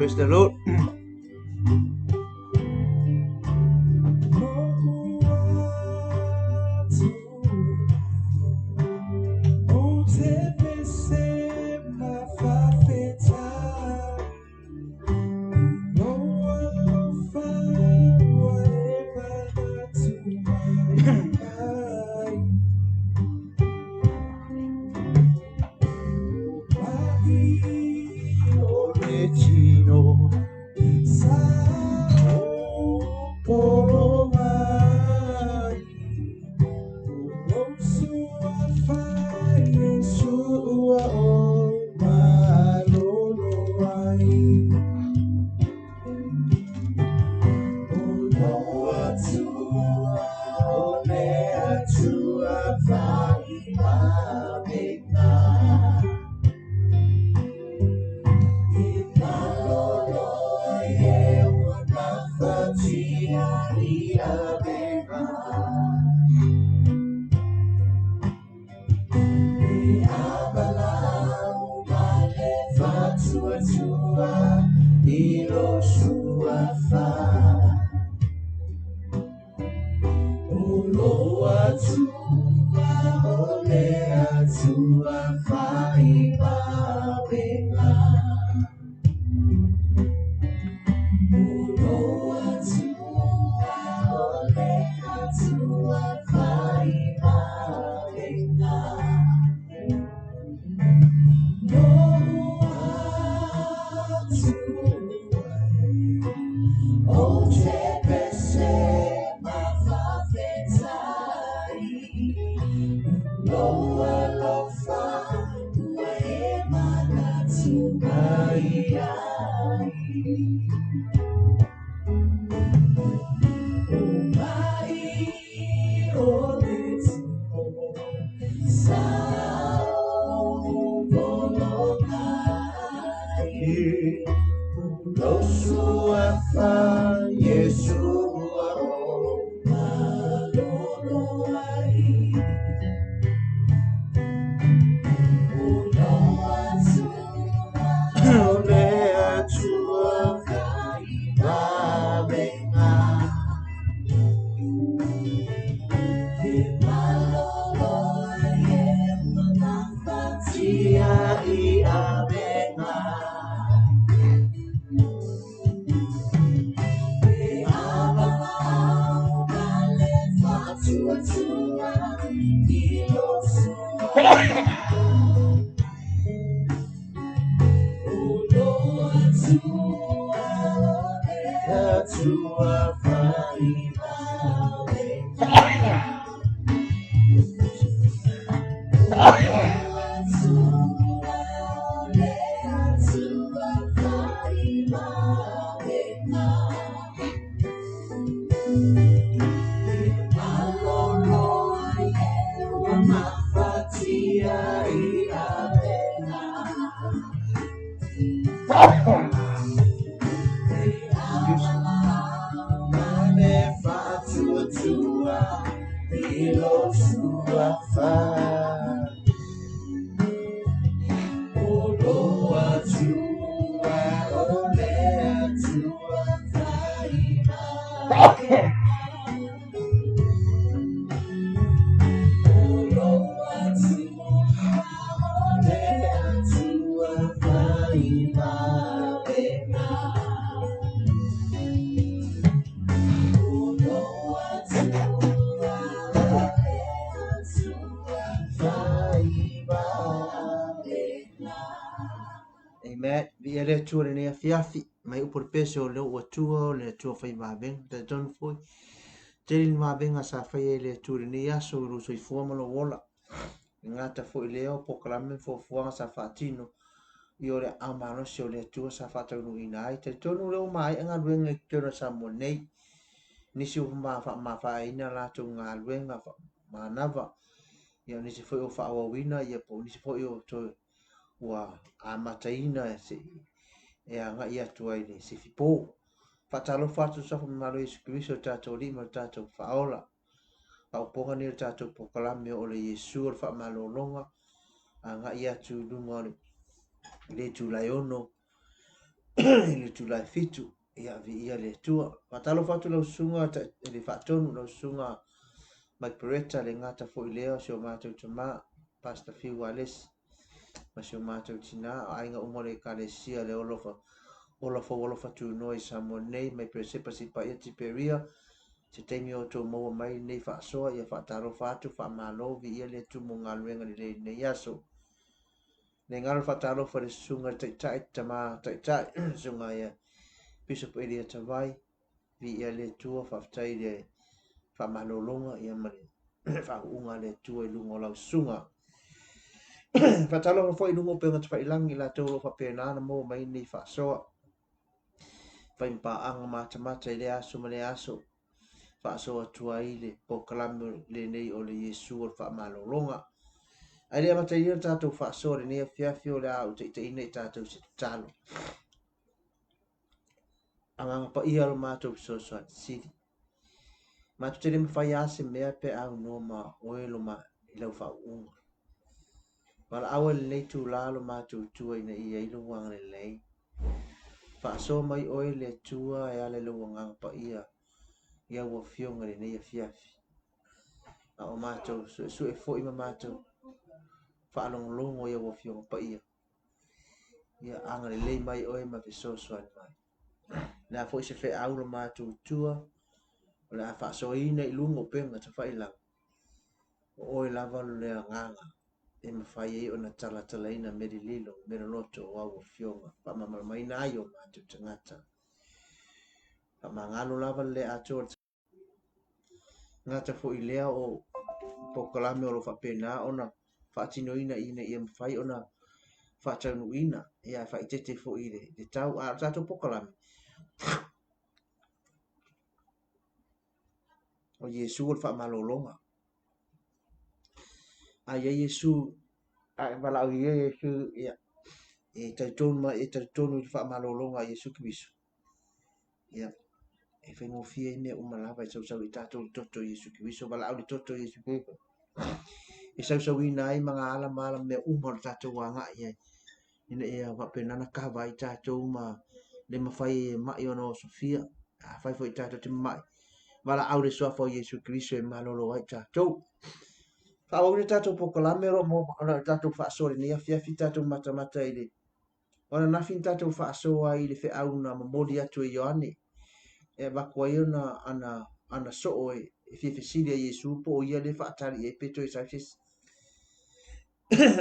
Praise the Lord. Amen. Viia le Atua i lenei afiafi, mai upu o le pese o lea ua tua o le Atua fai vavega. Talitonu foi, tele ni vavega sa faia e le Atua i lenei aso i lou soifua ma lou ola. E gata foi lea o polokalame ma fuafuaga sa faatino i o le aao malosi o le Atua sa faataunuuina ai. Talitonu lea ua maea galuega i totonu o Samoa nei, nisi ua faamavaeina latou galuega manava, ia o nisi foi o faaauauina, ia po o nisi foi o toe ua amataina se e agai atu ai le sifipo. Faatalofa atu suafa mamalu Iesu Keriso o tatou Alii ma le tatou Faaola. Faaupuga nei o le tatou polokalame o le Iesu o le faamalologa agai atu i luga o le itula e 6. I le itula e 7, ia, viia le Atua. Faatalofa atu lau susuga i le faatonu, lau susuga Mike Beretta, le gata foi lea o si o matou tama, Pastor Phil Wallace, ma si o matou tina, o aiga uma o le Ekalesia le Olofa, Ola Fou Alofa Tunoa i Samoa nei, mai Peresepa Sipaia Tiperia, se taimi o outou maua mai lenei faasoa, ia faatalofa atu, faamalo, viia le Atua mo galuega lelei i lenei aso. Le galo faatalofa i le susuga i le Taitai, Tama Taitai, susuga ia Bishop Elia Tavai, viia le Atua, faafetai i le faamalologa ia ma le faauuga a le Atua i luga o lau susuga. Faatalofa foi i luga o upega tafailagi i latou o lo o faapena ona maua mai nei faasoa. Fai ma paaga matamata i lea aso ma lea aso. Faasoa atu ai le polokalame lenei o le Iesu o le faamalologa. Ae le amataina le tatou faasoa lenei afiafi o le a ou taitaiina i tatou se tatalo. Agaga paia lo matou fesoasoani sili. Matou te le mafai lava se mea pe a aunoa ma oe lo ma i lau faauuga. Valaau ai lenei itula lo matou tua ina ia i lou agalelei. Faasoa mai oe le Atua e ala i lou agaga paia i au afioga i lenei afiafi. A o matou suesue foi ma matou faalogologo i au afioga paia. Ia agalelei mai oe ma fesoasoani mai. Le a foi se feau lo matou tua, o le a faasoaina i luga o upega tafailagi. O oe lava le agaga e mafai ai ona talatalaina mea lililo, mea loloto o au afioga, faamalamalamaina ai o matou tagata. Faamagalo lava le atoa le gata foi lea o polokalame o lo o faapena ona faatinoina ina ia mafai ona faataunuuina, ia faaeteete foi i le tau. A o le tatou polokalame, o Iesu o le faamalologa. A ia Iesu, a e valaau ia Iesu, ia, e talitonu mai, e talitonu i le faamalologa a Iesu Keriso. Ia, e faigofie ai mea uma lava e sausau i tatou le toto o Iesu Keriso, valaau le toto o Iesu Keriso. E sausauina ai magaala ma ala mea uma o le tatou agai i ai. Ina ia faapena ona kava ai tatou ma le mafai e mai ona osofia. Afai foi tatou te mamai, valaau le suafa o Iesu Keriso e malolo ai tatou. Faaauauina tatou polokalame o lo o tatou faasoa i lenei afiafi, tatou matamata i le O ananafi na tatou faasoa ai i le feau na momoli atu e Ioane, e avatu ai ona ana, ana soo e, e fia fesili a Iesu po o ia lea e faatali i ai pe toe sau se isi.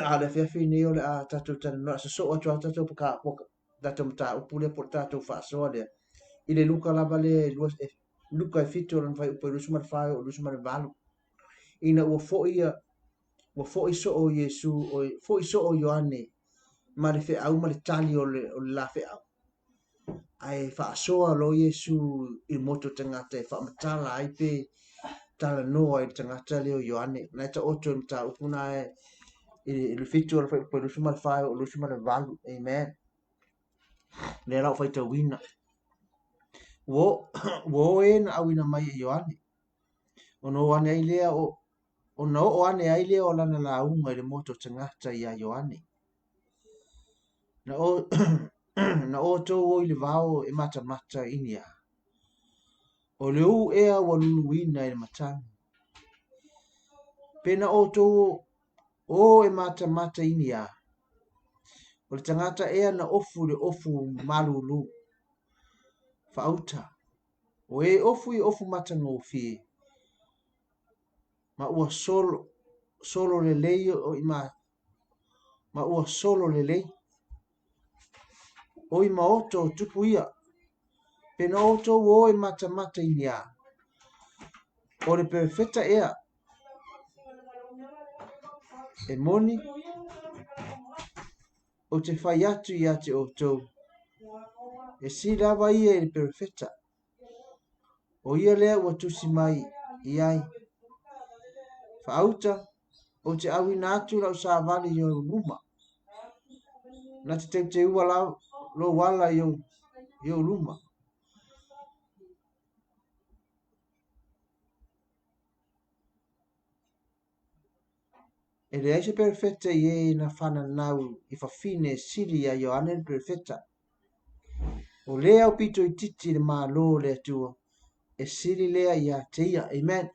A o le afiafi nei o le a tatou talanoa, sosoo atu lava tatou tatou mataupu lea po o le tatou faasoa lea i le Luka lava lea e lua, e, Luka e 7 o lona fuaiupu e 24 e oo i le 28. Ina ua foi ia, ua foi soo Iesu, oi, foi soo Ioane ma le feau ma le tali o le, o le la feau. Ae faasoa loa Iesu i le motu o tagata e faamatala ai pe talanoa i le tagata lea o Ioane. Na e taoto i le mataupu na e i le 7 o le fuaiupu e 24 e oo i le 28. Amen. Lea la o faitauina. Ua ua o e na auina mai e Ioane. Ona o ane ai lea o ona oo ane ai lea o lana lauga i le motu o tagata iā Ioane. Na o na outou o i le vao e matamata i ni a? O le ū ea ua luluina i le matagi? Pe na outou o e matamata i ni a? O le tagata ea na ofu i le ofu malūlū? Faauta, o e ofu i ofu matagofie, ma ua solo, solo lelei o i ma, ma ua solo lelei. O i maoto o tupu ia, pe na outou o e matamata i ni a? O le perofeta ea, e moni, ou te fai atu ia te outou, e sili lava ia i le perofeta. O ia lea ua tusi mai i ai, Faauta, ou te auina atu lau savali i ou luma, na te teuteua lou ala i ou, i ou luma. E leai se perofeta i e na whananau i whawhine sili ia Ioane le perofeta. O le aupito itiiti i le Malo o le Atua, e sili lea ia te ia. Amen.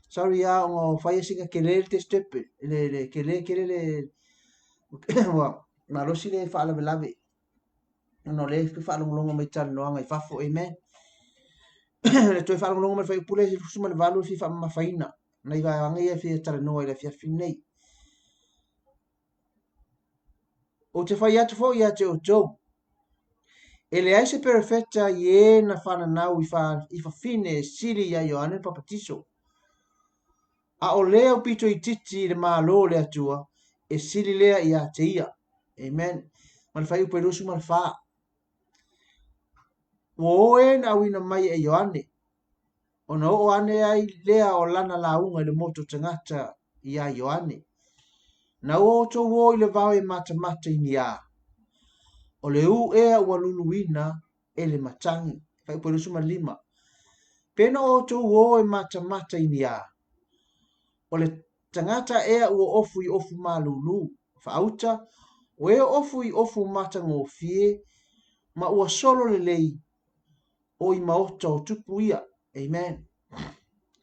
Sorry a ona o fai sina kele le testepe, le kele kele le ua malosi le faalavelave ona o lea e faalogologo mai talanoaga i fafo. Amen. Le toe faalogologo mai le fuaiupu lea 18 e fia faamamafaina nai vaega ia e fia talanoa i le afiafi nei. Ou te fai atu foi ia te outou, e leai se perofeta i e na fananau i fafine e sili iā Ioane le Papatiso. A o le aupito itiiti i le Malo o le Atua, e sili lea ia te ia. Amen. Ma le fuaiupu e 24. Ua o e na auina mai e Ioane, ona oo ane ai lea o lana lauga i le motu o tagata iā Ioane. Na ua outou o i le vao e matamata i ni a? O le ū ea ua luluina e le matagi. Fuaiupu e 25. Pe na outou o e matamata i ni a? O le tagata ea ua ofu i ofu malūlū, faauta, o e ofu i ofu matagofie, ma ua solo lelei, o i maota o tupu ia. Amen.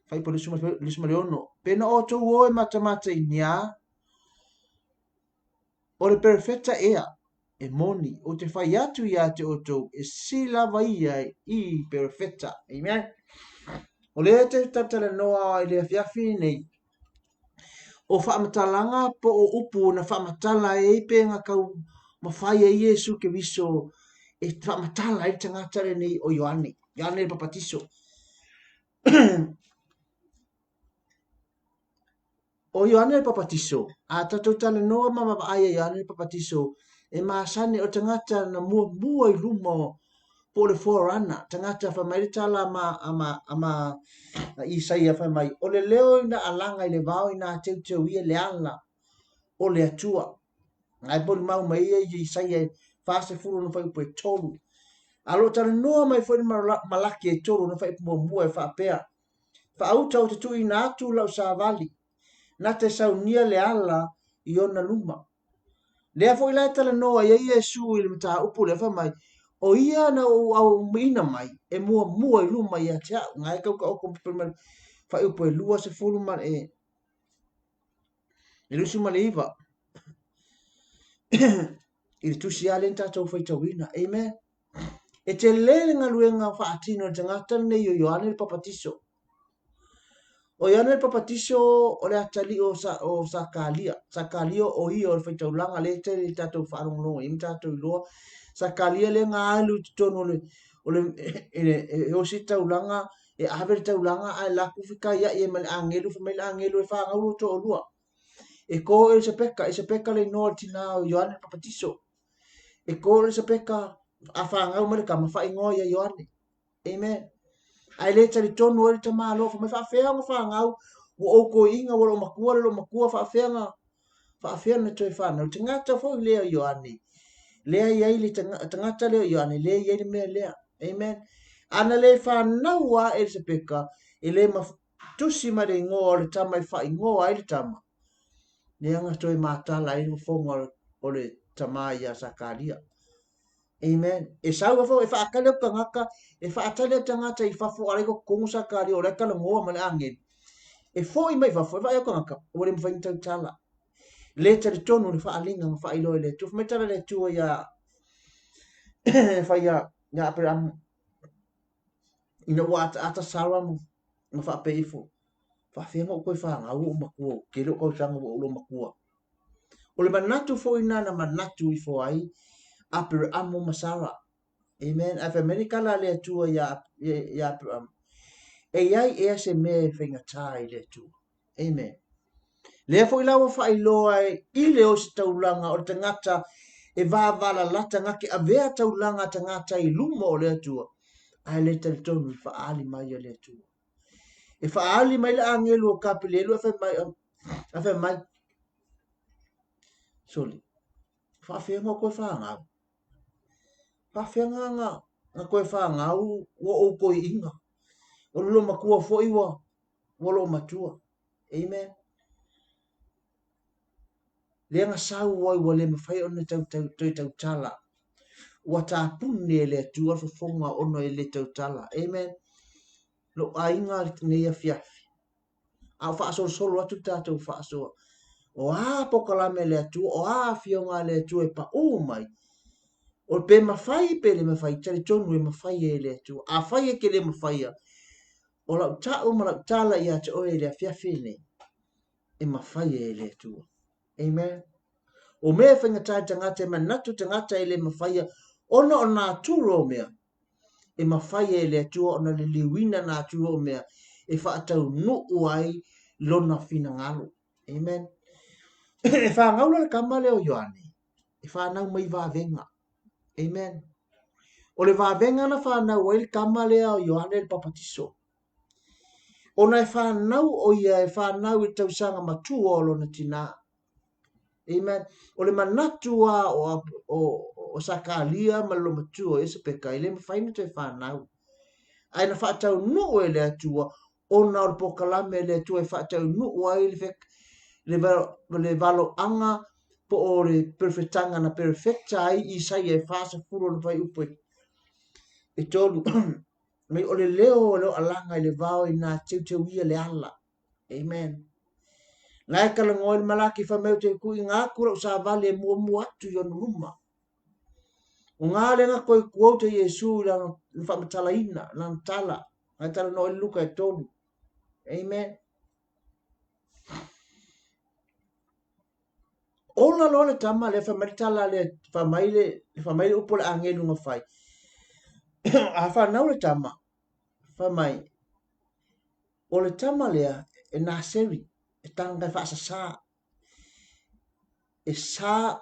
Fuaiupu 26. Pe na outou o e matamata i ni a? O le perofeta ea, e moni, ou te fai atu ia te outou, e sili lava ia i perofeta. Amen. O lea te talatalanoa i le afiafi nei, o faamatalaga po o upu na faamatala ai pe na taumafai ai Iesu Keriso e faamatala ai le tagata lenei o Ioane, Ioane le Papatiso. O Ioane le Papatiso, a tatou talanoa ma vaavaai ia Ioane le Papatiso, e masani o le tagata na muamua i luma o po o le forerunner, tagata fai mai le tala a ma, a ma, a ma a Isaia fai mai, o le leo i na alaga i le vao i nā teuteu ia le ala o le Atua. Ngai poli mau mai ia i Isaia e 40 na fuaiupu e tolu. A lo talanoa mai foi le Malaki e tolu na fuaiupu muamua e faapea, Faauta ou te tuuina atu lau savali, na te saunia le ala i ona luma. Lea foi la e talanoa ai Iesu i le mataupu lea, fai mai, O ia na ou auina mai e muamua i luma ia te au. Nga e kau ka oko ma fuaiupu e 20 ma e 29 i le tusi lava lea na tatou faitauina. Amen. E tele le galuega faatino e le tagata lenei o Ioane le Papatiso. O Ioane le Papatiso o le atalii o, Sa, o Sakalia. Sakalia o ia o le faitaulaga lea e tele i tatou faalogologo i ma tatou iloa. Sakalia lea na alu i totonu o le, o le, e, e, e osi taulaga, e ave le taulaga ae laku fekaiai ai ma le agelu, fai mai le agelu e fanau lou toalua. E ko Elisapeka, Elisapeka le inoa o le tinā o Ioane le Papatiso. E ko Elisapeka a fanau mai le tama, faaigoa ia Ioane. Amen. Ae le talitonu ai le tamaloa, fai mai faafea ona fanau, ua ou toeaina, ua loomatua le loomatua, faafea na, faafea na toe fanau. Tagata foi lea o Ioane, lea i ai le tagata lea o Ioane, lea i ai le mea lea. Amen. Ana le fanau a Elisapeka, e le tusi mai le igoa o le tama e faaigoa ai le tama, lea na toe matala ai le fofoga o le tama ia Sakaria. Amen. E sau fafo, e faatali atu tagata, e faatali atu tagata i fafo a la e i totonu Sakaria, o la e talanoa ma le agelu. E foi mai fafo, e vaai atu tagata, ua le mafai ona tautala. Le talitonu le faaaliga na faailoa e le Atua. Fai mai tala le Atua ia fai ia ia Aperamo ina ua ataata Sara ma faapea ifo, faafefea ona ou toe fanau ou matua, ou tele o tausaga ua ou loomatua. O le manatu foi lena na manatu ifo ai Aperamo ma Sara. Amen. Ae fai mai le tala a le Atua ia, ia Aperamo, e i ai ea se mea e faigata i le Atua. Amen. Lea foi la ua faailoa ai i le ositaulaga o le tagata e vavalalata na te avea taulaga a tagata i luma o le Atua, ae le talitonu i le faaali mai a le Atua. E faaali mai le agelu o Kapilielu ae fai mai, ae fai mai, soli, faafefea ona toe fanau? Faafefea na na toe fanau ua ou toeaina? O le loomatua foi ua ua loomatua. Amen. Lea na sau ai ua le mafai ona tau, tau, toe tautala. Ua tapuni e le Atua le fofoga ona e le tautala. Amen. Lou aiga lenei afiafi. A o faasolosolo atu le tatou faasoa. O a polokalame a le Atua, o a afioga a le Atua e paū mai, o pe mafai pe le mafai, talitonu e mafai e le Atua. Afai e te le mafaia, o lau ta'u ma lau tala ia te oe i le afiafi lenei, e mafai e le Atua. Amen. O mea e faigata i tagata, e manatu tagata e le mafaia, ona o natura o mea, e mafai e le Atua ona liliuina natura o mea e faataunuu ai lona finagalo. Amen. E fanau la le tama lea o Ioane, e fanau mai vavega. Amen. O le vavega na fanau ai le tama lea o Ioane le Papatiso. Ona e fanau o ia e fanau i le tausaga matua o lona tinā. Amen. O le manatu a o, o, o Sakalia ma le lomatua o Esapeka, e le mafai ona toe fanau. Ae na faataunuu e le Atua ona o le polokalame a le Atua e faataunuu ai le, le, le valoaga po o le perefetaga na perefeta ai Isaia e 40 ona fuaiupu e tolu. Mai o le leo o le alaga i le vao ina teuteuia le ala. Amen. La e talanoa i le Malaki fai mai ou te tuuina atu lau savali e muamua atu i ona luma. O ngā lenga koe quote e Iesu i lana whaamatalaina, lana tala. Ngai talanoa i Luka e tolu. Amen. Ola loa le tama lea fai mai le tala lea fai mai le fai mai le upu a le agelu na fai. A whanau le tama, fai mai, o le tama lea e Naseri, e tangata e whaasasā. E sā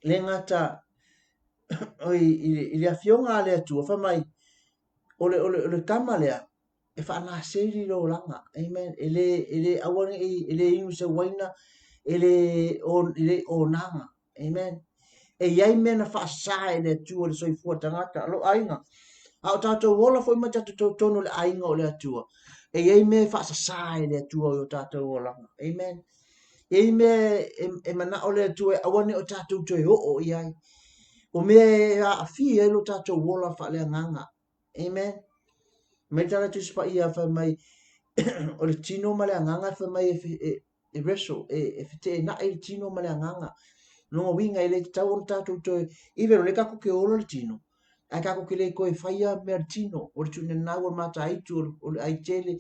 le gata oi, i, i le afioga a le Atua, fai mai, o le, o le, o le tama lea, e faanaseri le olaga. Amen. E le, e le aua nei, e le inu se uaina, e le, o, e le onaga. Amen. E i ai mea na faasā e le Atua le soifua tagata, lo aiga. A o tātou ola foi mai tātou totonu o le aiga o le Atua. E i ai mea e faasasā e le Atua i o tātou olaga. Amen. E i ai mea e, e manao le Atua e aua nei o tātou toe oo i ai. O mea e aafia ai lo tātou ola faaleagaga. Amen. Mai tala Tusi Paia fai mai o le tino ma le agaga fai mai e, e, e wrestle, e, e feteenai le tino ma le agaga. Longa uiga e le tatau ona tatou toe, even o lea tatou te ola le tino, ae tatou te le toe faia mea le tino, o le tuunanau, o le mataitu, o le aitele,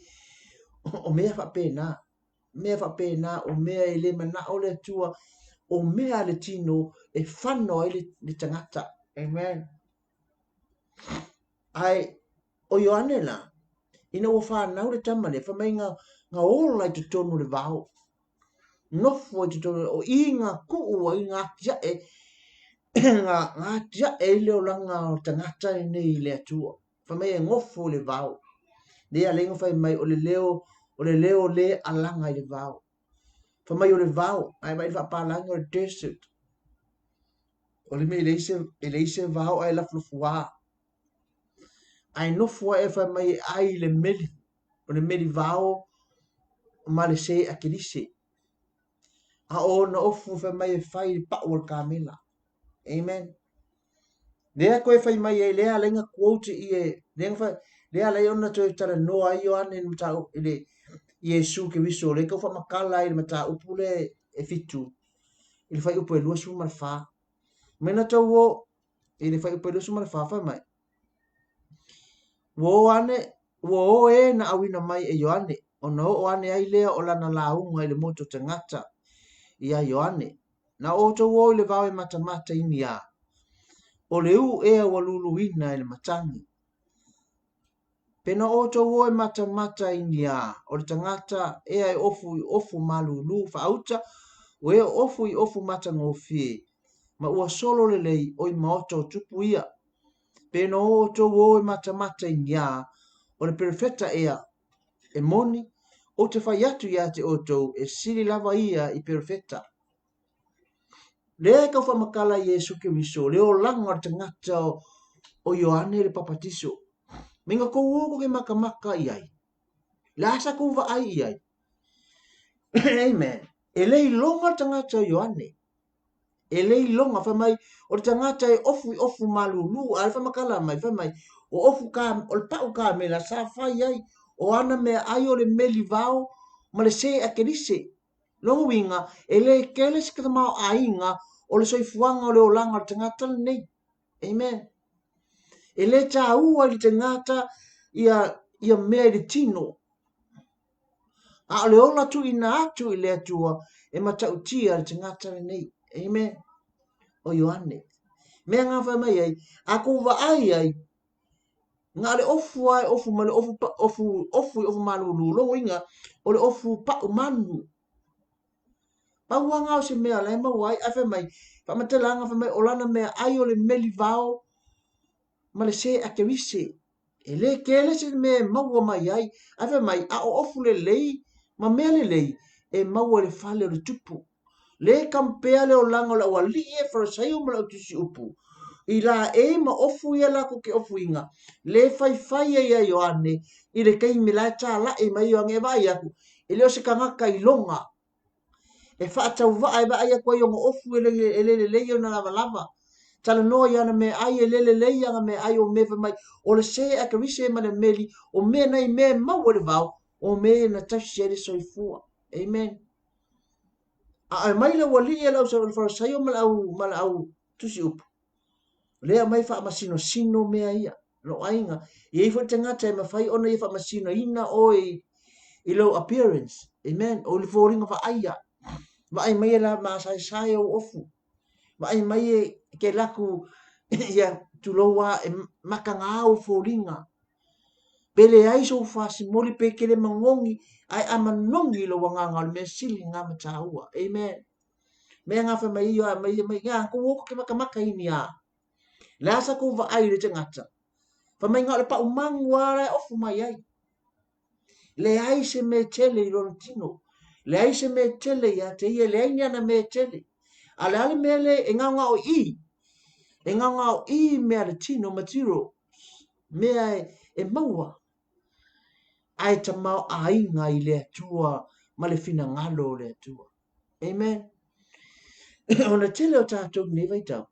o mea faapena. Mea faapena, o mea e le manao le Atua, o mea a le tino e fano ai le, le tagata. Amen. Ae o Ioane la, ina ua fanau le tama lea, fai mai nga, nga ola i totonu o le vao. Nofo i totonu, o i ngā kuu ai ngā atiae, ngā, ngā atiae i le olaga o tagata nei i le Atua. Fai mai e ngofo i le vao. Lea le ingoa fai mai o le leo, o le leo le alaga i le vao. Fai mai o le vao, ae vaai le faapalagi o le desert. O le mea e leai se, e leai se vao ae lafulafuā. Ae nofo ae fai mai e ai i le meli, o le meli vao ma le se a Kelise. A o ona ofu fai mai e fai i le pau o le kamela. Amen. Lea koe fai mai ai, lea alai nga quote i e, lea nga fai, lea alai ona toe talanoa ai Ioane i le mataupu, i le Iesu Keriso, lea kau whaamakala ai le mataupu le e fitu, i le fuaiupu e 24. Mai na tau o, i le fuaiupu e 24, fai mai, Ua o ane, ua o e na auina mai e Ioane, ona oo ane ai lea o lana lauga i le motu o tagata iā Ioane, Na outou o i le vao e matamata i ni a? O le u ea ua luluina e le matagi. Pe na outou o e matamata i ni a? O le tagata ea e ofu i ofu malūlū faauta, o e ofu i ofu matagofie, ma ua solo lelei o i maota o tupu ia. Pe na outou o e matamata i ni a? O le perofeta ea e moni, ou te fai atu ia te outou, e sili lava ia i perofeta. Lea e tau faamatala i Iesu Keriso, le olaga o le tagata o Ioane le Papatiso. Mai nga kou o ke makamaka i ai. Le a sa kou vaai i ai. Amen. E le iloga le tagata o Ioane. E le iloga, fai mai, o le tagata e ofu i ofu malulu, a le faamatala mai, fai mai, o ofu ka, o le pau kamela sa fai ai, o ana meaai o le meli vao ma le sē a Kelise. Lona uiga, e le tele se tamaoaiga o le soifuaga o le olaga o le tagata lenei. Amen. E le taua i le tagata ia, ia mea i le tino. A o le ola tuuina atu i le Atua e matautia le tagata lenei. Amen. O Ioane. Mea ngā whai mai ai, a kou vaai ai, ngā le ofu ai, ofu ma le ofu, ofu, ofu i ofu malulu, logo inga, o le ofu pau manu. Pau anga o se mea la e maua ai, ai fai mai, whaamatelaga fai mai, o lana mea ai o le meli vao, ma le sē a Kerise. E lē kele se mea e maua mai ai, ae fai mai, a o ofu lelei ma mea lelei e maua i le fale o le tupu. Lē kampea le olaga o le aualii e Farisaio ma le autusi upu, i laei ma ofu ia latou ke ofuiga, lē faifai ai ia Ioane i le taimi la e tāla'i mai Ioane e vaai atu, e le o se tagata iloga. E faatauvaa e vaai atu ai ona ofu e le, e le lelei ona lavalava. Talanoa i ana meaai e le lelei ana meaai o mea fai mai o le sē a Kerise ma le meli o mea nei mea e maua i le vao o mea na tausi ai le soifua. Amen. A aumai le aualii e le au Farisaio ma le au, ma le au tusi upu, lea aumai faamasinosino mea ia. Lou aiga, e i ai foi le tagata e mafai ona ia faamasinoina oe i lou appearance. Amen. O le foliga vaaia. Vaai mai e la masaesae ou ofu. Vaai mai e ke laku ia tulou a e makaga ou foliga. Pe leai sou fasimoli pe kele magogi ae a manogi i lou agaga o le mea sili lena ma taua. Amen. Mea ngā whai mai ia mai mai ngā ko woko ke makamaka ini a. Le a sa kou vaai i le tagata. Fai mai na o le pau magu a la e ofu mai ai. Leai se mea tele i lona tino. Leai se mea tele ia te ia, leai ni ana mea tele. A le a le mea le e ngaongao i, e ngaongao i mea le tino, material, mea e, e maua. Ae tamaoaiga i le Atua ma le finagalo o le Atua. Amen. Ona tele o tātou nei vaitau,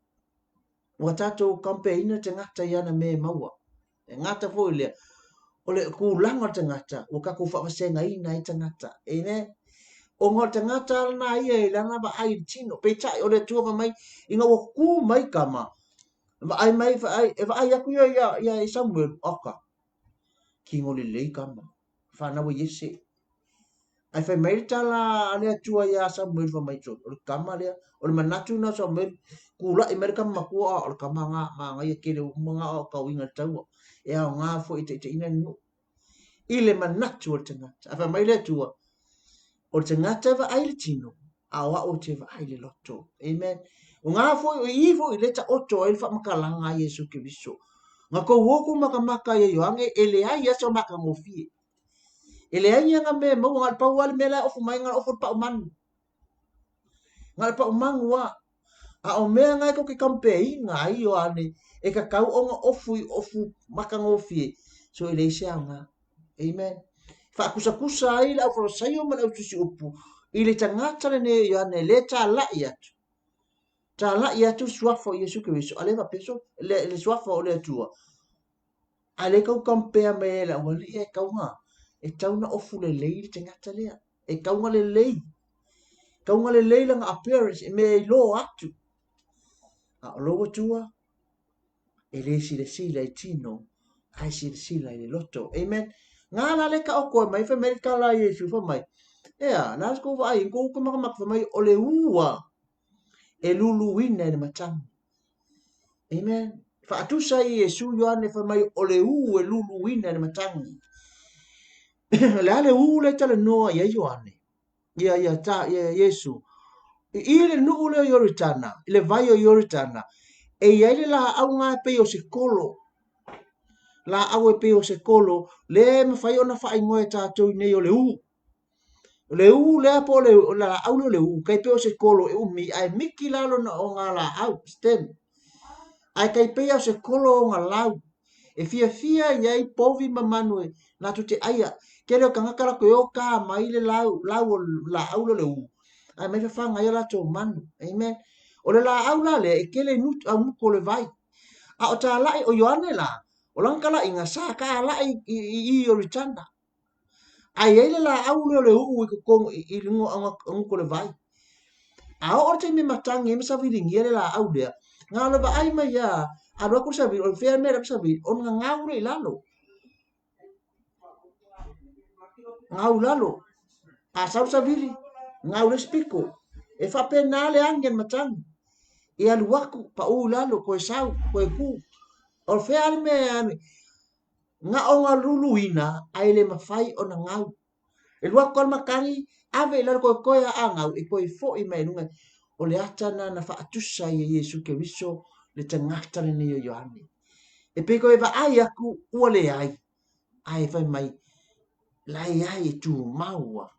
ua tātou kampeina tagata i ana mea e maua. E gata foi lea, o le kūlanga o le tagata, ua tatou faavasegaina ai tagata. Amen. Ona o le tagata lana ia i lana vaai i le tino. Peitai, o le Atua fai mai, ina ua kū mai kama, vaai mai, vaai, e vaai atu ia ia, ia i Samuelu, oka, kino lelei kama, whanau e Iese. Ae fai mai le tala a le Atua iā Samuelu fai mai, O le kama lea, o le manatu lena o Samuelu, kula'i mai le kama matua, a o le kama gā, manaia tele uma gā o tauiga i le taua, e aoga foi e taitaiina le nuu. I le manatu o le tagata. Ae fai mai le Atua, o le tagata e vaai i le tino, a o au ou te vaai i le loto. Amen. O ngā foi, o i foi le taoto ai le faamatalaga a Iesu Keriso. Na tou o kou makamaka ia Ioane, e leai lava se matagofie. E leai ni ana mea e maua, na o le pau lava le mea la e ofu mai, na o le ofu o le pau manu. Na o le pau manu lava. A o mea na e tou te kampeina ai Ioane, e tatau ona ofu i ofu matagofie, so e leai se aoga. Amen. Faakusakusa ai le aufarasaio ma le autusiupu i le tagata lenei o Ioane lea e talai atu. Talai atu le suafa o Iesu Keriso, a le faapea so, le, le suafa o le Atua. A le tau compare mai ai le aualii e tau na, e tau na ofu lelei le tagata lea. E tau na lelei. Tau na lelei lana appearance e mea e iloa atu. A o lou Atua, e le silasila i tino, ae silasila i le loto. Amen. Ngā la le ka o koe mai, fai mai le tala a Iesu, fai mai, ea, la se kou vaai, kou ka makamaka, fai mai, o le ua e luluina i le matagi. Amen. Faatusa ai Iesu Ioane fai mai o le ū e luluina i le matagi. O le a le ū lea e talanoa i ai Ioane? Ia, ia, ta, ia, Iesu. I, i le nuu lea o Ioritana, i le vai o Ioritana, e i ai le laau ngā e pei o se kolo. Laau e pei o se kolo, lea e mafai ona faaigoa e tātou i nei o le ū. O le ū lea po o le, o le laau lea o le ū, kai pei o se kolo e umi, ae miki lalo na o ngā laau, stem. Ae kai pei o se kolo o ngā lau. E fiafia i ai povi ma manu e latou te aia. Kele o tagata latou e o kā mai le lau, lau o laau lea o le ū. Ae mai fafaga ai o latou manu. Amen. O le laau la lea e tele i augutu o le vai. A o talai o Ioane la, o lana talaiga sa talai i Ioritana. Ae i ai le laau lea o le uu i totonu i luga o augutu o le vai. A oo le taimi e matagi ai ma saviligia le laau lea, na o le vaai mai lava, alu atu le savili, o fea le mea e alu atu le savili, ona gau lea i lalo. Gau i lalo. A sau le savili, gau le isi pito. E faapena le agi a le matagi. E alu atu, pau i lalo, toe sau, toe tu. O fea le mea e agi? Na ona luluina ae le mafai ona gau. E alu atu lava le matagi, ave i lalo toe toe lava a gau, e toe foi mai i luga. O le ata lena na faatusa ai e Iesu Keriso le tagata lenei o Ioane. E pei toe vaai atu ua leai, ae fai mai, la e i ai e tumau lava.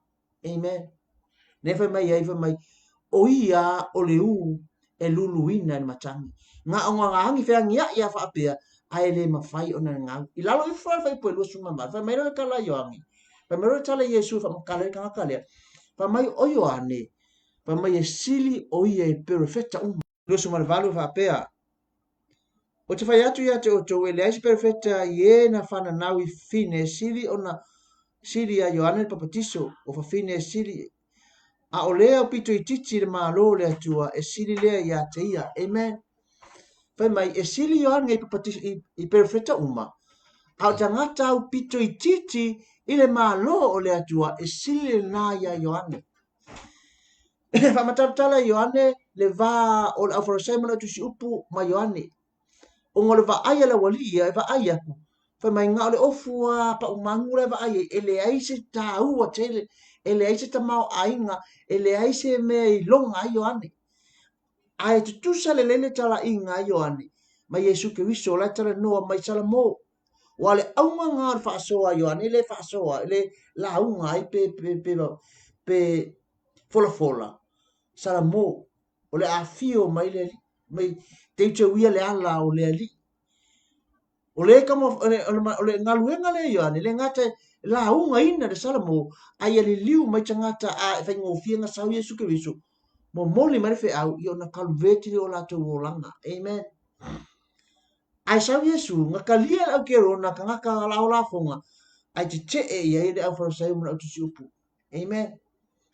Amen. Lea fai mai ai, fai mai, o ia o le ū e luluina i le matagi. Na ona agi feagiai a faapea, ae le mafai ona gau. I lalo ifo le fuaiupu e 28, fai mai loa le tala a Ioane, fai mai loa le tala a Iesu e faamatala ai le tagata lea, fai mai, o Ioane, fai mai e sili o ia i perofeta uma. 28 e faapea, Ou te fai atu ia te outou, e leai se perofeta i e na fananau i fafine e sili ona sili ia Ioane le Papatiso, o fafine e sili, a o le aupito itiiti i le Malo o le Atua e sili lea ia te ia. Amen. Fai mai, e sili Ioane i, papatiso, i perofeta uma, a o tagata aupito itiiti i le Malo o le Atua e sili lena ia Ioane. Faamatalatala e Ioane le va o le auFarisai ma le autusiupu ma Ioane. Ona o le vaai a le aualii ia e vaai atu, fai mai na o le ofu lava paumanu la e vaai ai, e leai se taua tele, e leai se tamaoaiga, e leai se mea e iloga ai Ioane. Ae tutusa lelei le talaiga a Ioane ma Iesu Keriso la e talanoa mai Salamo. Aua o le auga lena o le faasoa a Ioane, e le faasoa, e le lauga ai pe, pe, pe, pe folafola. Salamo, o le afio mai le Alii, mai teuteuia le ala o le Alii. O le, o le, o le galuega lea Ioane, le gata e laugaina le Salamo, a ia liliu mai tagata a e faigofie na sau Iesu Keriso, momoli mai le feau, ia ona convert lea o latou olaga. Amen. Ae sau Iesu, na talia le au Kerona, tagata lao lafoga, ae tetee i ai le au Farisai ma le au tusiupu. Amen.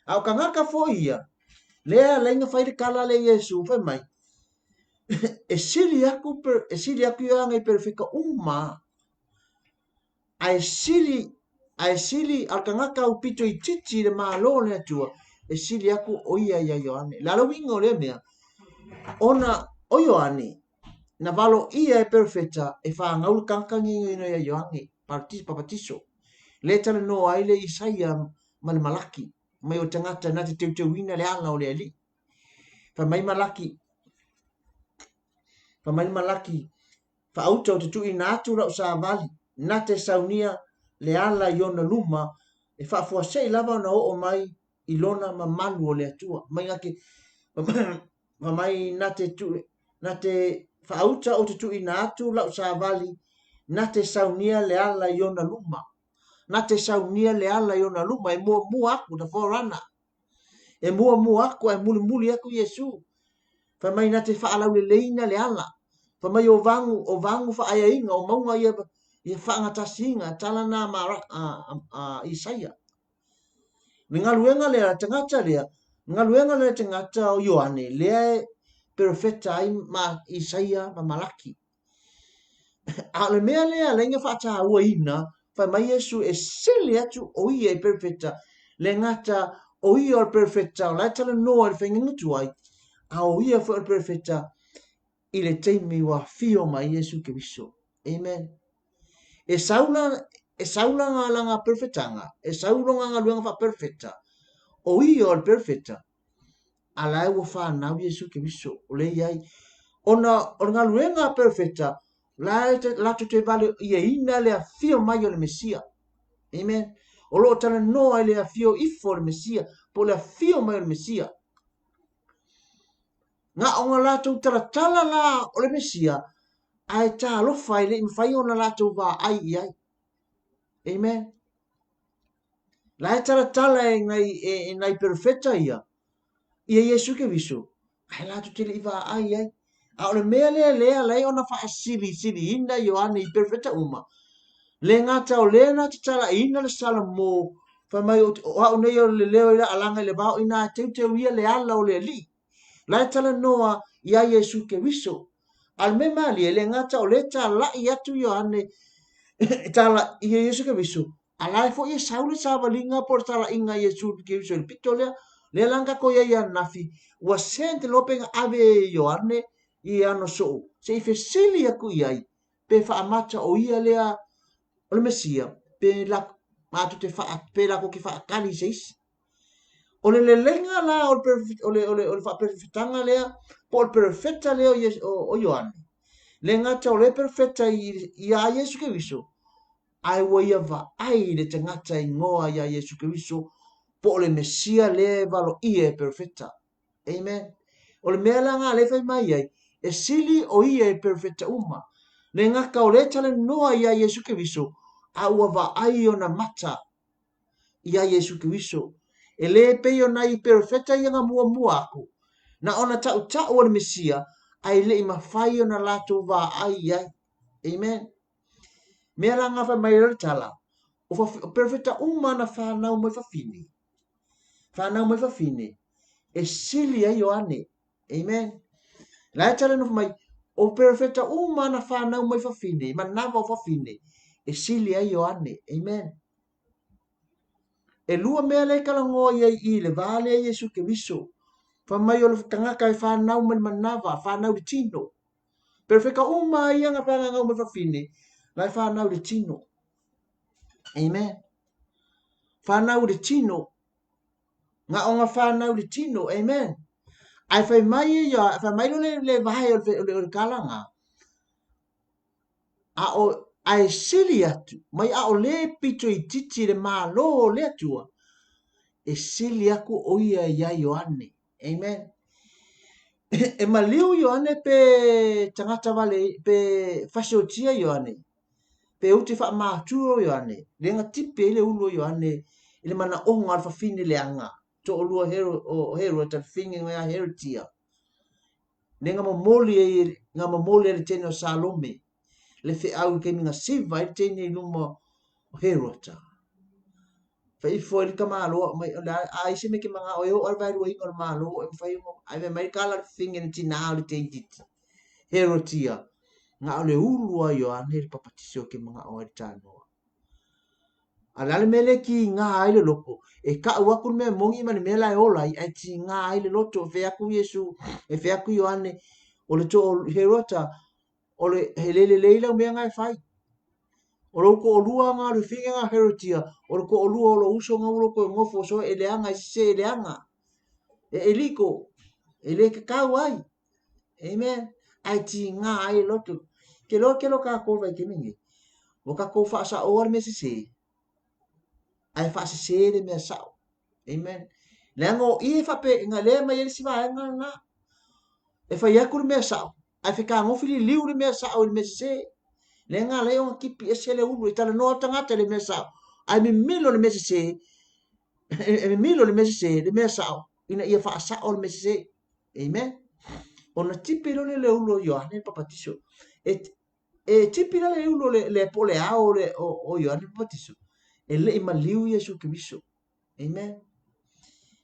A o tagata foi ia, lea alai na fai le tala lea Iesu, fai mai, e sili aku, e sili aku Ioane i perofeta uma, ae sili, ae sili, a o le tagata aupito itiiti i le Malo o le Atua, e sili aku o ia iā Ioane. Le a le uiga o lea mea? Ona o Ioane, na valoia e perofeta e fanau le tagata inoino ia Ioane Papatiso. Lea e talanoa ai le Isaia ma le Malaki, mai o tagata na te teuteuina le ala o le Alii. Fai mai Malaki, fai mai Malaki, Faauta ou te tuuina atu lau savali, na te saunia le ala i ona luma, e faafuasei lava ona oo mai i lona mamalu o le Atua. Mai na te, fai mai na te, tu, na te faauta ou te tuuina atu lau savali, na te saunia le ala i ona luma. Na te saunia le ala i ona luma, e muamua aku, the forerunner. E muamua aku ae mulimuli aku Iesu. Fai mai na te faalauleleina le ala. Fai mai o vagu, o vagu faaeaina, o mauga ia, ia faagatasiina, tala na ma a, a, a Isaia. Le galuega lea, le tagata lea, le galuega lea le tagata o Ioane, lea e perofeta ai ma Isaia ma Malaki. A o le mea lea lea na faatauaina, fai mai Iesu e sili atu o ia i perofeta, le gata o ia o le perofeta o la e talanoa i le faigata tuai, a o ia foi o le perofeta i le taimi ua afio mai Iesu Keriso. Amen. E sau la, e sau la ngā langa perofetanga, e sau longa galuega faaperofeta, o ia o le perofeta, a la e ua fanau Iesu Keriso, o lea e i ai. Ona o le galuega a perofeta, la e latou te valeina le afio mai o le Mesia. Amen. O lo o talanoa i le afio ifo o le Mesia, po o le afio mai o le Mesia. Na ona latou talatala la o le Mesia, ae talofa e le i mafai ona latou vaai i ai. Amen. La e talatala e nai, e, e nai perofeta ia, ia Iesu Keriso, Ae latou te le i vaai ai. A o le mea lea lea ala ai ona faasilisiliina Ioane i perofeta uma, le gata o lea na tatalaina le Salamo, fai mai, o au nei o le leo i le alaga i le vao, ina teuteu ia le ala o le Alii. La e talanoa iā Iesu Keriso. A o le mea malie, le gata o lea e talai atu Ioane e tala i Iesu Keriso, a la e foi e sau le savaliga po o le talaiga a Iesu Keriso i le pito lea. Lea la na tatou i ai ananafi, ua send loa pe na ave e Ioane i ana soo se i fesili atu i ai pe faamata o ia lea o le Mesia pe la, matou te faa, pe latou te faatali i se isi. O le leleiga la o le, o le, o le, o le faaperefetaga lea, po o le perefeta lea o, o, o Ioane, le gata o le perefeta iā Iesu Keriso, ae ua ia vaai i le tagata igoa iā Iesu Keriso, po o le Mesia lea e valoia e perefeta. Amen. O le mea la nga lea fai mai ai, e sili o ia e perefeta uma. Le gata o le talanoa iā Iesu Keriso, a ua vaai ona mata iā Iesu Keriso. E le pei o nai perofeta ia na muamua aku, na ona taʻutaʻu o le Mesia, ae le i mafai ona latou vaai i ai. Amen. Mea la nga fai mai ai le tala, o, o perofeta uma na whanau mai fafine. Whanau mai fafine, e sili ai Ioane. Amen. La e tala no mai, o perofeta uma na whanau mai fafine, manawa o fafine, e sili ai Ioane. Amen. E lua mea lea e talanoa i ai i le va lea Iesu Keriso. Fai mai o le tagata e fanau mai le manava, fanau i le tino. Perofeta uma ia na whanau mai fafine, la e fanau i le tino. Amen. Fanau i le tino. Nga o nga fanau i le tino. Amen. Ae fai mai ia, fai mai lo le, le vae o le, o le, o le kalanga. A o, ae sili atu, mai a o le pito itiiti le Malo o le Atua, e sili aku o ia iā Ioane. Amen. E maliu Ioane pe tagata vale, pe fasiotia Ioane, pe ute faamāturo Ioane, le na tipi ai le ulu o Ioane i le manaoga o le fafine leaga, toalua Hero, o Herota, le fafine ia Herotia. Le nga momoli ai, nga momoli ai le teine o Salome, le feau i taimi na siva ai le teine i luma o Herota. Fai ifo ai le tamaloa mai, o le a ai se mea e te manao e oo lava le vaeluaina o le Malo e mafai ona, ae fai mai le tala a le fafine le tinā o le teititi, Herotia, na o le ulu a Ioane le papatiso e te manao ai le tanoa. A o le a le mea lea e tiga ai le loto? E tau atu le mea moni ma le mea la e ola ai, ae tiga ai le loto. E fai atu Iesu, e fai atu Ioane, o le too Herota, o le, he le lelei lau mea na e fai. O lou toalua nga o le fafine nga Herotia, o le toalua o lou uso nga ua lou toe nofo soe e leaga, e sese e leaga. E eliko, e le tatau ai. Amen. Ae tiga ai le loto. Ke loa ke loa kākou vaitaimi nei. Ua kākou faasaoa le mea sesē, ae faasesē le mea sao. Amen. Leaga o i e faapea, na lea mai ai le isi vaega lena. E fai atu le mea sao, ae fetagofi liliu le mea sao i le mea sesē. Lea na ala ai ona tipi ese le ulu, e talanoa le tagata i le mea sao, ae mimilo le mea sesē, e mimilo le mea sesē, le mea sao, ina ia faasao le mea sesē. Amen. Ona tipi loa lea le ulu o Ioane le Papatiso. E, e tipi la le ulu le, le po le ao le, o, o Ioane le Papatiso. E le i maliu Iesu Keriso. Amen.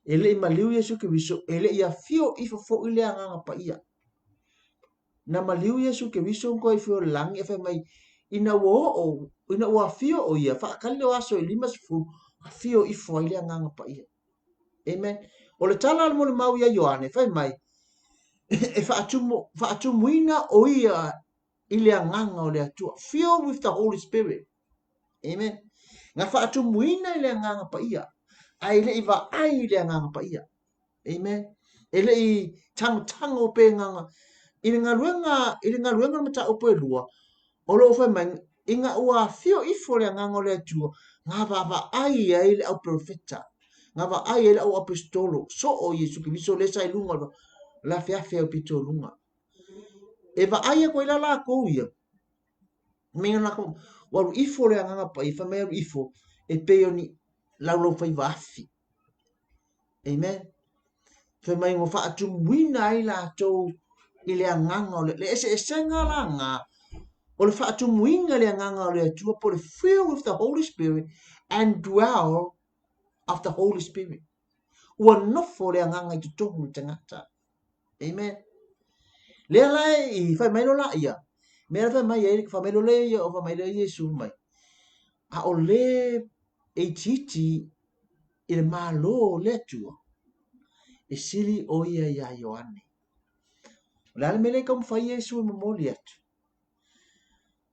E le i maliu Iesu Keriso, e le i afio ifo foʻi le Agaga Paia. Na maliu Iesu Keriso ma toe ifo i le lagi e fai mai, ina ua oo, ina ua afio o ia, faatali o aso e 50, afio ifo ai le Agaga Paia. Amen. O le tala a le molimau ia Ioane, fai mai, e faatumu, faatumuina o ia i le agaga o le Atua. Filled with the Holy Spirit. Amen. Na faatumuina i le agaga paia, ae le i vaai i le agaga paia. Amen. E le i tangotango pe gaga. I le galuega, i le galuega o le mataupu e lua, o lo o fai mai, ina ua afio ifo le agaga o le Atua, na vaavaai ai le au perofeta, na vaai ai le au aposetolo, soo Iesu Keriso lea sa i luga o le afeafe au pito i luga. E vaai atu ai la lakou ia, mea lakou, ua alu ifo le agaga paia, fai mai alu ifo, e pei o ni laulaufaiva afi. Amen. Fai mai ua faatumuina ai latou i le agaga o le, le eseesega la nga, o le faatumuina i le agaga o le Atua po o le fill with the Holy Spirit and dwell of the Holy Spirit. Ua nofo le agaga i totonu o le tagata. Amen. Lea la i fai mai loa laia, mea la fai mai ai, fai mai loa lea ia, fai mai lea Iesu mai, a o le e itiiti i le Malo o le Atua, e sili ʻo ia iā Ioane. O le a le mea lea e taumafai Iesu e momoli atu?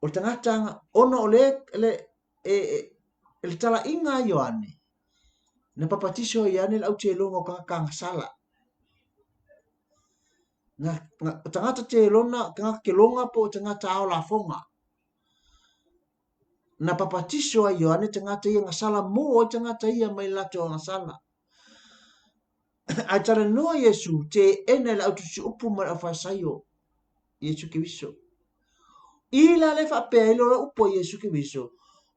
O le tagata ona o le, le, e, e, le talaiga a Ioane, na papatiso ai Ioane le autelona o tagata agasala. Na, na, tagata telona, tagata kelonga po o tagata ao lafoga. Na papatiso ai Ioane tagata ia na mō ai tagata ia mai latou agasala. Ae talanoa Iesu teena i le autusiupu ma le aufaisaio, Iesu Keriso. I la le faapea ai loa upu a Iesu Keriso,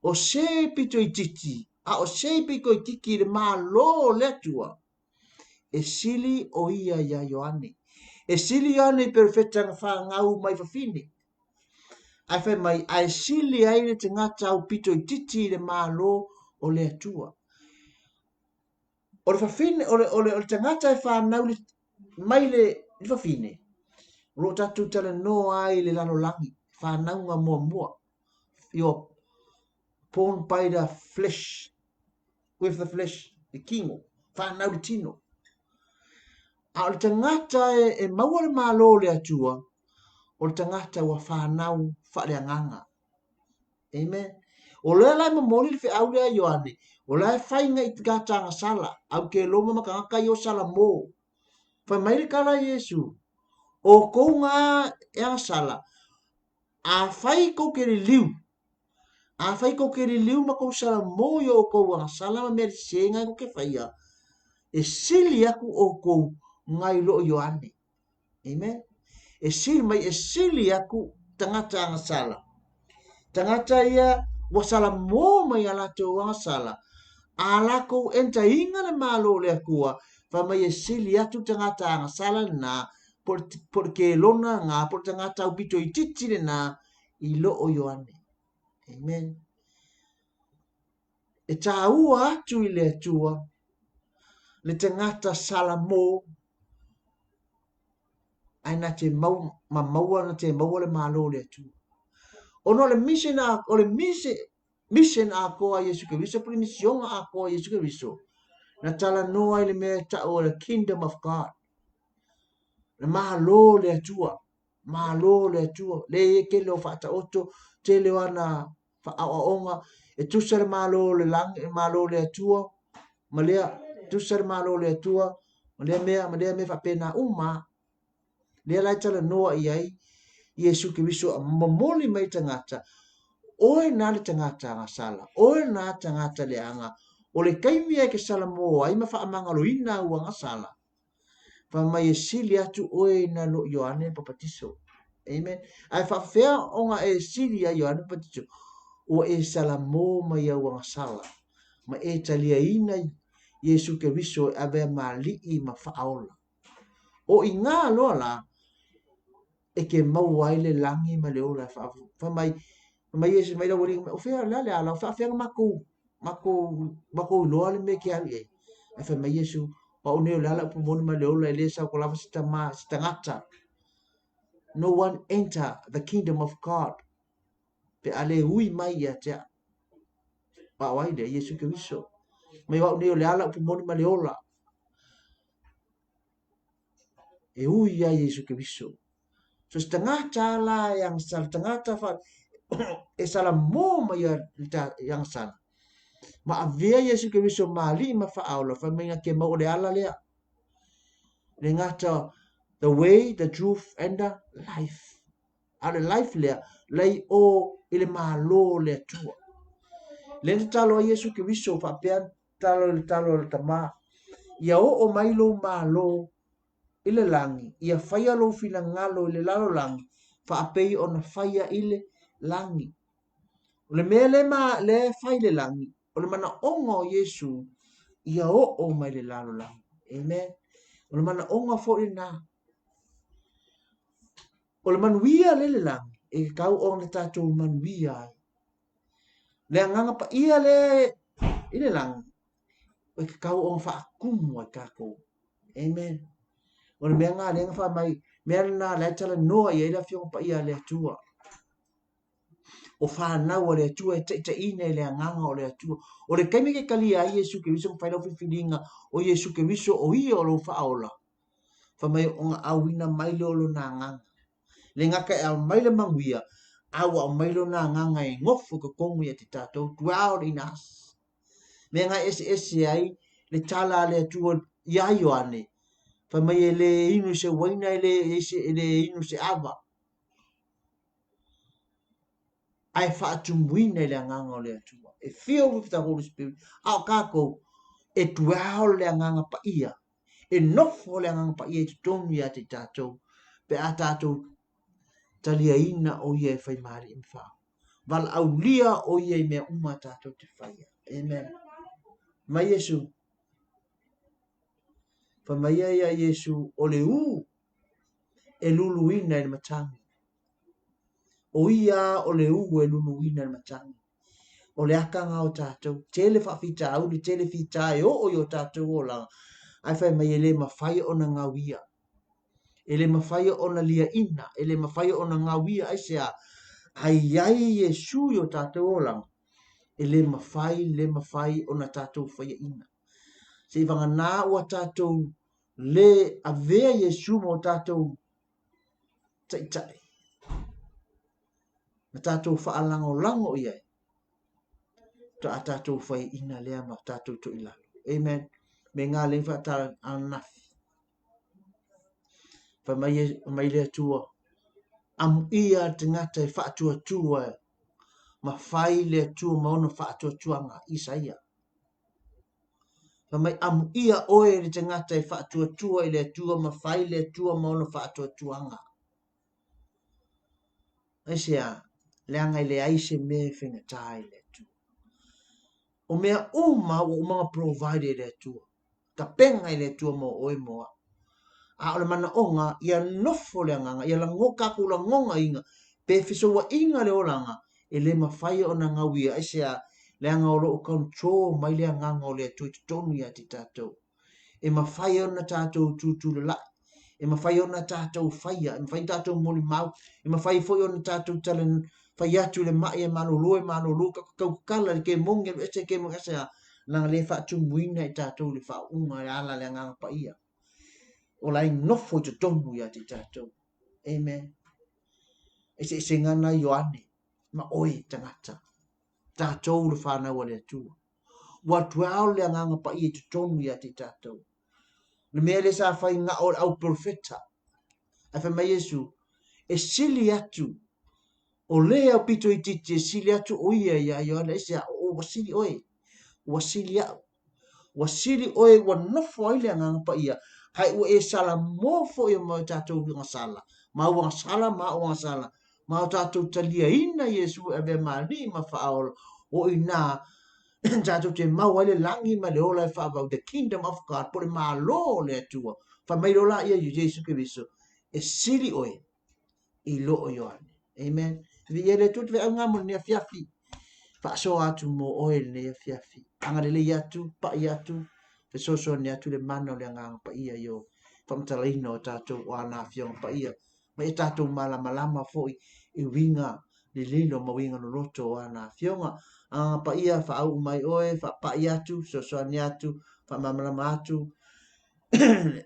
o se pito itiiti, a o se pito itiiti i le Malo o le Atua, e sili o ia iā Ioane. E sili Ioane i perofeta na fanau mai fafine. Ae fai mai, ae sili ai le tagata aupito itiiti i le Malo o le Atua. O le fafine, o le, o le, o le tagata e fanau le, mai le, le fafine, o lo o tatou talanoa ai i le lalolagi, fanauga muamua. You're born by the flesh, with the flesh, le kino, fanau le tino. A o le tagata e, e maua le Malo o le Atua, o le tagata ua fanau faaleagaga. Amen. O lea la e momoli le feau lea Ioane, o la e fai ngai tagata agasala, au ke loma ma tagata i o sala mō. Fai mai le tala a Iesu, o kou ngā e agasala, a fai kou ke liliu, a fai kou ke liliu ma kou sala mō i o kou agasala ma mea sese ngai kou ke whaia, e sili aku o kou ngai lo Ioane. Amen. E sili mai, e sili aku tagata agasala. Tagata ia ua sala mō mai a latou agasala, a lakou entaina le Malo o le Atua, fai mai e sili atu tagata agasala lenā, po po le kelona lenā, po le tagata aupito itiiti lenā, i lo o Ioane. Amen. E tāua atu i le Atua le tagata sala mō ae na te mau, ma maua na te maua le Malo o le Atua. Ona o le mission a, o le mission, mission atoa a Iesu Keriso, po le misioga atoa a Iesu Keriso, na talanoa ai le mea e ta'u o le Kingdom of God, le Malo o le Atua, Malo o le Atua, le e tele o faataoto, tele o ana faaoaoga, e tusa le Malo o le lagi, le Malo o le Atua, ma lea, tusa le Malo o le Atua, ma lea mea, ma lea mea faapena uma. Lea la e talanoa i ai Iesu Keriso a momoli mai tagata, oe na le tagata agasala, oe na tagata leaga, o le taimi e ke sala mō ai ma faamagaloina au agasala, Fai mai e sili atu oe na lo Ioane Papatiso. Amen. Ae faafefea ona e sili ia Ioane Papatiso? Ua e salamō mai au agasala, ma e taliaina Iesu Keriso e avea ma alii ma faaola. O i ngā loa la, e ke maua ai le lagi ma le ola. Fai mai, fai mai Iesu mai le aualii mai, o fea le a le ala, o faafefea ona matou, matou, matou iloa le mea e ke alu i ai. Ae fai mai Iesu, o au nei o le ala, upu moni ma le ola, e le sau lava se tama, se tagata. No one enter the kingdom of God pe a le ui mai ia te au. A o ai lea, Iesu Keriso. Mai o au nei o le ala, upu moni ma le ola. E ui ia Iesu Keriso. So se tagata la e agasala, tagata fa, e sala mō mai ia i agasala. Ma avea Iesu Keriso ma alii ma faaola, fai mai na ke mau o le ala lea. Le gata, the way, the truth and the life. A o le life lea, lei o i le Malo o le Atua. Le na tatalo ai Iesu Keriso faapea tatalo i le talo a le Tama, ia oo mai lou Malo i le lagi, ia faia lou finagalo i le lalolagi, faapei ona faia i le lagi. O le mea le ma, le fai i le lagi, o le manaoga o Iesu, ia oo mai le lalolagi. Amen. O le manaoga foi lena. O le manuia lea i le lagi, e tatau ona tatou manuia ai. Le agaga paia lea i le lagi, e tatau ona faatumu ai tatou. Amen. O le mea lena lea na fai mai, mea lena lea e talanoa i ai le Afioga Paia a le Atua. O fanau a le Atua e taitaiina i le agaga o le Atua. O le taimi e te talia ai Iesu Keriso ma fai lau filifiliga o Iesu Keriso o ia o lou faaola, fai mai ona auina mai lea o lona agaga. Le gata e aumai le manuia, a ua aumai lona agaga e nofo i totonu ia te tatou, dwell in us. Mea na eseese ai le tala a le Atua iā Ioane, fai mai e le inu i se uaina, e le inu i se ava, ae faatumuina i le agaga o le Atua. E filled with the Holy Spirit. A o kākou, e dwell le agaga paia, e nofo le agaga paia i totonu ia te tatou, pe a tatou taliaina o ia e fai ma alii ma faaola. Valaaulia o ia i mea uma a tatou te faia. Amen. Mai Iesu. Fai mai ia ia Iesu o le u e luluina i le matagi. O ia o le u e luluina i le matagi. O le akanga o tatou, tele faafitauli, tele fita e oo i o tatou olaga, ae fai mai e le mafai ona gauia. E le mafai ona liaina, e le mafai ona gauia, aisea? Ae i ai Iesu i o tatou olaga, e le mafai, le mafai ona tatou faiaina. Seivagana ua tatou le avea Iesu ma o tatou taitai, ma tatou faalagolago i ai, faatoa tatou faiaina lea ma tatou toilalo. Amen. Me ngā lei whaatara ananafi. Fai mai, mai le Atua, amuia le tagata e faatuatua ma fai le Atua ma ona faatuatuaga, Isaia. Fai mai, amuia oe le tagata e faatuatua i le Atua ma fai le Atua ma ona faatuatuaga. Aisea, leaga e leai se mea e faigata i le Atua. O mea uma ua uma ona provide e le Atua. Tapena i le Atua mo oe mo au. A o le manaoga, ia nofo le agaga, ia lago tatou lagonaina, pe fesouaina le olaga, e le mafai ona gauia, aisea, leaga o lo o control mai le agaga o le Atua i totonu ia te tatou. E mafai ona tatou tutulalai, e mafai ona tatou faia, e mafai ona tatou molimau, e mafai foi ona tatou tala fai atu i le mai e malolo e malolo, tautatala i le kemoni, alu ese le kemoni, aisea, leaga lea e faatumuina i tatou i le faauuga e ala le agaga paia. O la e nofo i totonu ia te tatou. Amen. Eseesega na Ioane ma oe tagata. Tatou le whanau a le Atua. Ua dwell le agaga paia i totonu ia te tatou. Le mea lea sa fai gao le au profeta. Ae fai mai Iesu, e sili atu o le au pito itiiti e sili atu o ia ia Ioane, aisea, ua sili oe, ua sili au. Ua sili oe ua nofo ai le agaga paia, ae ua e salamo foi o mau tatou agasala, ma au agasala, ma au agasala, ma o tatou taliaina Iesu e avea ma alii ma faaola, o i nā tatou te mau ai le lagi ma le ola e faavau, the kingdom of God, po le Malo o le Atua. Fai mai loa laia i Iesu Keriso, e sili oe i lo o Ioane. Amen. Viia le Atua te feau ngā mo lenei afiafi. Faasoa atu mo oe lenei afiafi. Agalelei atu, pai atu, fesoasoani atu le mana o le agaga paia i o faamatalaina o tatou o ana afioga paia. Ma ia tatou malamalama foi i uiga lililo ma uiga loloto o ana afioga. Agaga paia, faauu mai oe, faapai atu, fesoasoani atu, faamalamalama atu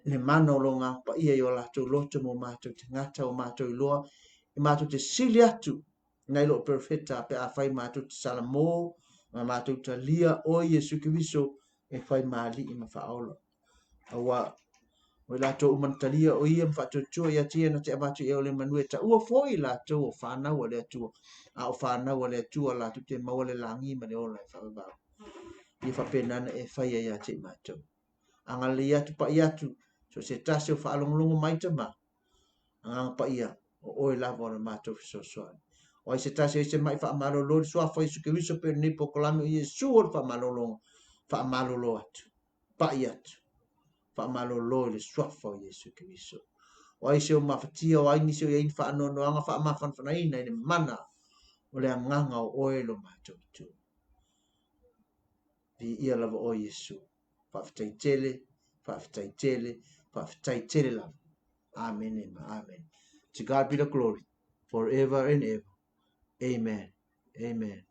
le mana o lo agaga paia i o latou loto mo matou tagata o matou iloa, e matou te sili atu nai lo perofeta pe afai matou te salamo ma matou talia oe Iesu Keriso e fai ma alii ma faaola. Aua o i latou uma na talia o ia ma faatuatua ia te ia na te avatu i e o le manu e taua foi i latou o whanau a le Atua, a o whanau a le Atua latou te maua le lagi ma le ola e faavavau. Ia faapena na e faia ia te i matou. Agalelei atu pai atu, so se tasi o faalogologo mai tama, agaga paia, o oe lava o le matou fesoasoani. O ai se tasi o ai se mai faamalolo i le suafa o Iesu Keriso pei o lenei polokalame o Iesu o le faamalologa, faamalolo atu, pai atu, Faamalolo i le suafa o Iesu Keriso. O ai se o mafatia, o ai nisi o i ai ni faanoanoaga faamafanafanaina i le mana o le agaga o oe lo matou itu. Viia lava oe Iesu. Faafetai tele, faafetai tele, faafetai tele lava. Amene ma amene. To God be the glory forever and ever. Amen. Amen.